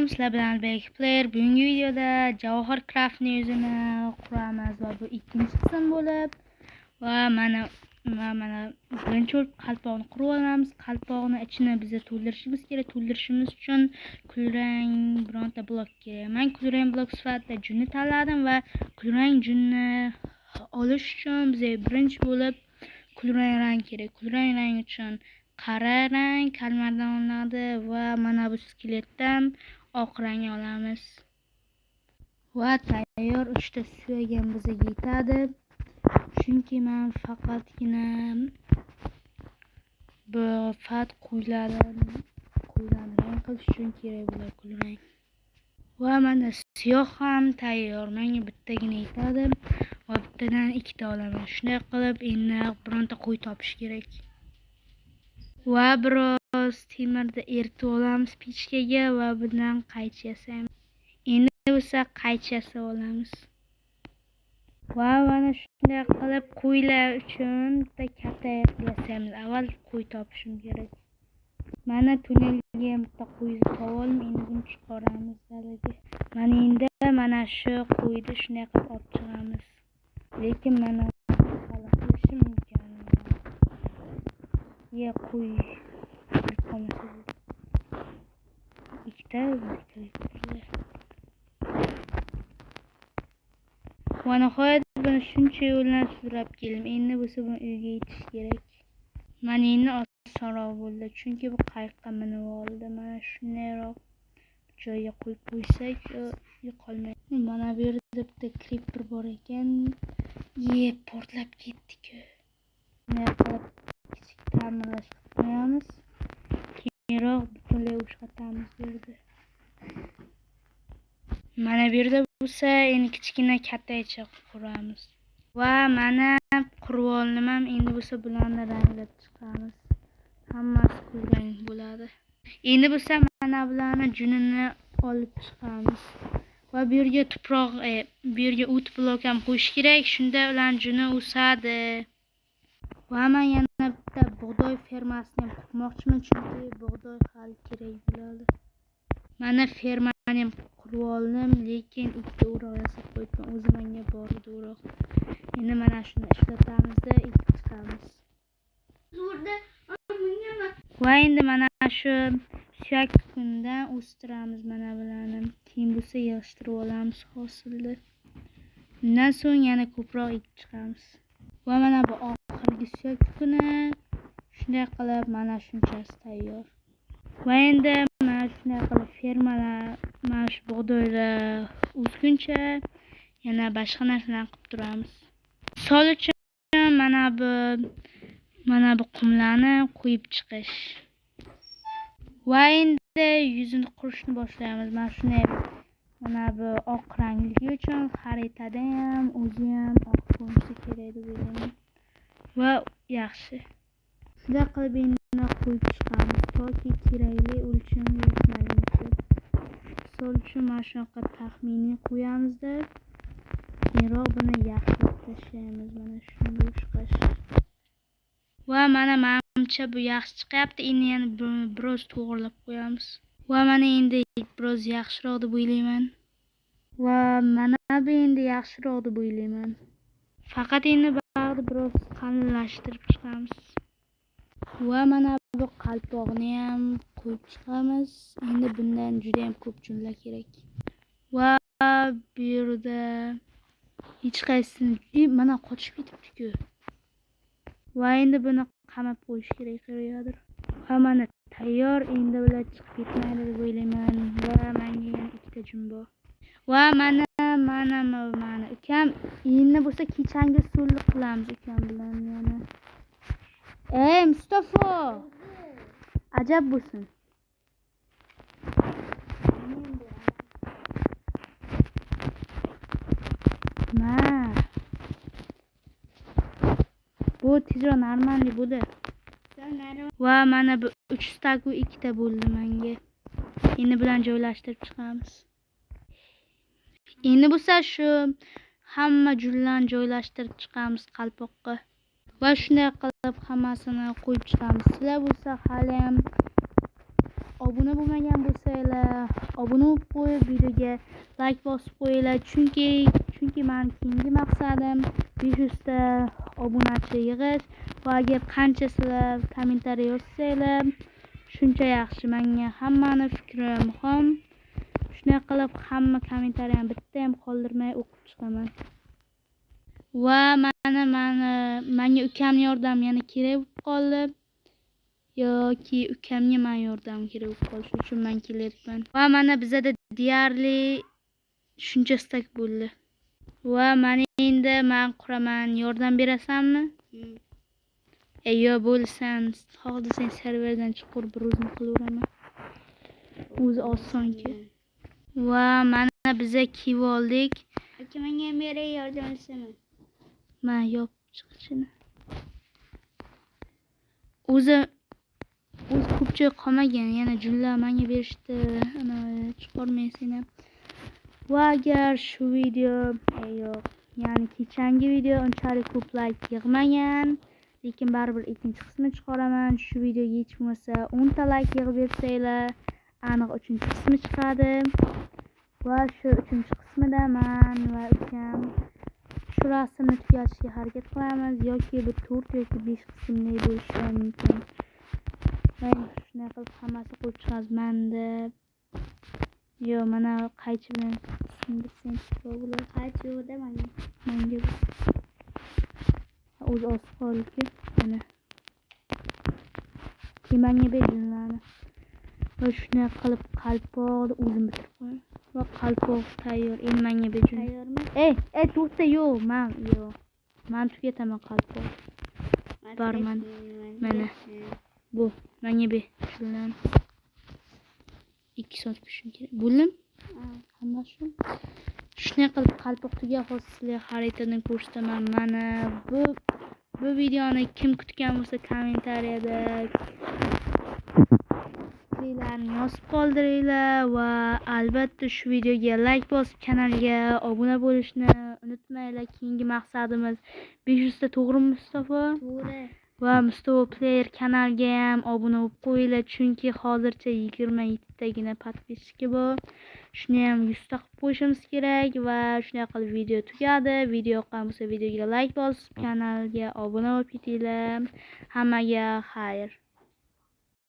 Alaykum, sizlar bilan Bek Player. Bugungi videoda Javohir Craftni yuzini quramiz va bu ikkinchi qism bo'lib va mana birinchi bo'lib qalpoqni qurib olamiz. Qalpoqni ichini biza to'ldirishimiz kerak. To'ldirishimiz uchun kulrang bironta blok kerak. Men kulrang blok sifatida junni tanladim va kulrang junni olish uchun bizga birinchi bo'lib kulrang rang kerak. Kulrang rang uchun qara rang kalmardan olinadi va mana bu skeletdan oq rang olamiz. Va tayyor 3 ta suyak ham bizga yetadi. Chunki men faqatgina bu fat qo'ylarni rang qilish uchun kerak bular kulrang. Va mana siyoh ham tayyor. Menga bittagina yetadi va bittadan ikkita olaman. Shunday qilib endi bironta qo'y topish kerak. Va biroz temirni eritib olamiz pechkaga va bundan qaychi yasaymiz. Endi bo'lsa qaychi yasab olamiz. Va mana shunday qilib qo'ylar uchun bitta katta yasaymiz. Avval qo'y topishim kerak. Mana tunnelga ham bitta qo'y topib oldim. Endi buni chiqaramiz dalaga. Mana endi mana shu qo'yni shunday qilib olib chiqamiz. Lekin mana hali qilishim mumkin. Ya qo'y qolmasa bo'ldi. Ikkita bitta. Va nihoyat buni shuncha yo'ldan sudrab keldim. Endi bo'lsa buni uyga yetish kerak. Mana endi osonroq bo'ldi, chunki bu qayiqqa minib oldi. Mana shundayroq joyga qo'yib qo'ysak, yo'qolmaydi. Mana bu yerda bitta creeper bor ekan. Ye, portlab ketdi-ku. Bunday qilib kichik ta'mirlash qilib qo'yamiz. Keyinroq butunlay o'xshatamiz bu yerda. Mana bu yerda bo'lsa endi kichkina kattacha quramiz. Va mana qurib oldim ham, endi bo'lsa bularni ranglab chiqamiz. Hammasi kulrang bo'ladi. Endi bo'lsa mana bularni junini olib chiqamiz. Va bu yerga tuproq, bu yerga o't blok ham qo'yish kerak, shunda ularning juni o'sadi. Va men yana bitta bug'doy fermasini ham qurmoqchiman, chunki bug'doy hali kerak bo'ladi. Mana fermani ham qurib oldim, lekin ikkita o'roq yasab qo'yibman. O'zi menga bor edi o'roq. Endi mana shuni ishlatamizda ekib chiqamiz. Va endi mana shu suyak kundan o'stiramiz mana bularni. Keyin bo'lsa yig'ishtirib olamiz hosilni. Undan so'ng yana ko'proq ekib chiqamiz. Va mana bu oxirgi suyak kuni. Shunday qilib mana shunchasi tayyor. Va endi mana shunday qilib fermalar, mana shu bug'doylar o'sguncha yana boshqa narsalarni qilib turamiz. Misol uchun mana bu qumlarni qo'yib chiqish. Va endi yuzini qurishni boshlaymiz. Mana shunday mana bu oq rangligi uchun xaritada ham o'zi ham oq ko'rinishi kerak deb o'ylayman. Va yaxshi. Shunday qilib endi qo'yib chiqamiz toki kerakli o'lchamga yetmaguncha. Misol uchun mana shunaqa taxminiy qo'yamizda, keyinroq buni yaxshilab tashlaymiz mana shunga o'xshash. Va mana menimcha bu yaxshi chiqyapti. Endi yana biroz to'g'rilab qo'yamiz. Va mana endi biroz yaxshiroq deb o'ylayman. Va mana bu endi yaxshiroq deb o'ylayman. Faqat endi bag'ni biroz qalinlashtirib chiqamiz. Va mana bu qalpoqni ham qo'yib chiqamiz. Endi bundan juda ham ko'p jumla kerak. Va bu yerda hech qaysisini mana qochib ketibdi-ku. Va endi buni qamab qo'yish kerak qayergadir. Va mana tayyor, endi ular chiqib ketmaydi deb o'ylayman. Va menga yana ikkita jumbo. Va mana ukam endi bo'lsa kechangi so'llik qilamiz ukam bilan yana. Ey Mustafo! Ajab bo'lsin. Ma. Bu tezroq normalniy bo'ldi. Va mana bu 3 staku ikkita bo'ldi menga. Endi bilan joylashtirib chiqamiz. Endi bo'lsa shu hamma junlarni joylashtirib chiqamiz qalpoqqa. Va shunday qilib hammasini qo'yib chiqamiz. Sizlar bo'lsa hali ham Obuna bo'lmagan bo'lsanglar, obuna bo'lib qo'yib, videoga like bosib qo'yinglar. Chunki meni keyingi maqsadim 500 ta obunachi yig'ish va agar qancha sizlar kommentariy yozsanglar, shuncha yaxshi. Menga hammani fikri muhim. Shunday qilib hamma kommentariyani bitta ham qoldirmay o'qib chiqaman. Va manga ukamni yordami yana kerak bo'lib qoldi. Yoki ukamga man yordam kerak bo'lib qoldi. Shuning uchun man kelyapman. Va mana bizada deyarli shuncha стак bo'ldi. Va mana endi man quraman. Yordam berasanmi? E, yo bo'lsan, xohlasang serverdan chiqib bir o'zim qilaveraman. O'zi osonki. Va mana biza kiyib oldik. Aka, menga ham beray, yordamlashaman. Man yopib chiqishini. O'zi ko'p joy qolmagan. Yana junlar menga berishdi. Ana chiqarmay seni. Va agar shu video, yo'q, ya'ni kechangi video unchalik ko'p like yig'magan, lekin baribir ikkinchi qismini chiqaraman. Shu videoga hech bo'lmasa 10 ta like yig'ib bersanglar, aniq uchinchi qismi chiqadi. Va shu uchinchi qismida man va ukam shu rasmni tugatishga harakat qilamiz yoki bu 4 yoki 5 qismli bo'lishi ham mumkin. Va shunday qilib hammasini qo'yib chiqamiz. Manda yo mana qaychi bilan sindirsang bo'ladi. Qaychi yo'qda manga. Manga o'zi osib qoldi-ku. Mana. Keyin manga ber junlarni. Va shunday qilib qalpoqni o'zim bitirib qo'yaman. Va qalpoq tayyor. Endi manga ber jun. Tayyormi? Ey, ey, to'xta, yo'q, man yo'q. Man tugataman qalpoq. Bor, mana. Bu menga ber shundan. 2 soat kutishim kerak. Bo'ldimi? Hammasi shu. Shunday qilib qalpoq tugab, hozir sizlarga xaritadan ko'rsataman. Mana bu videoni kim kutgan bo'lsa, kommentariyada fikringlarni yozib qoldiringlar va albatta shu videoga like bosib, kanalga obuna bo'lishni unutmanglar. Keyingi maqsadimiz 500 ta, to'g'rimi, Mustafo? To'g'ri. Va Mustafa Player kanaliga ham obuna bo'lib qo'yinglar, chunki hozircha 27 tagina подписчики bor. Shuni ham 100 ta qilib qo'yishimiz kerak va shunday qilib video tugadi. Video yoqqan bo'lsa, videoga like bosib, kanalga obuna bo'lib ketinglar. Hammaga xayr.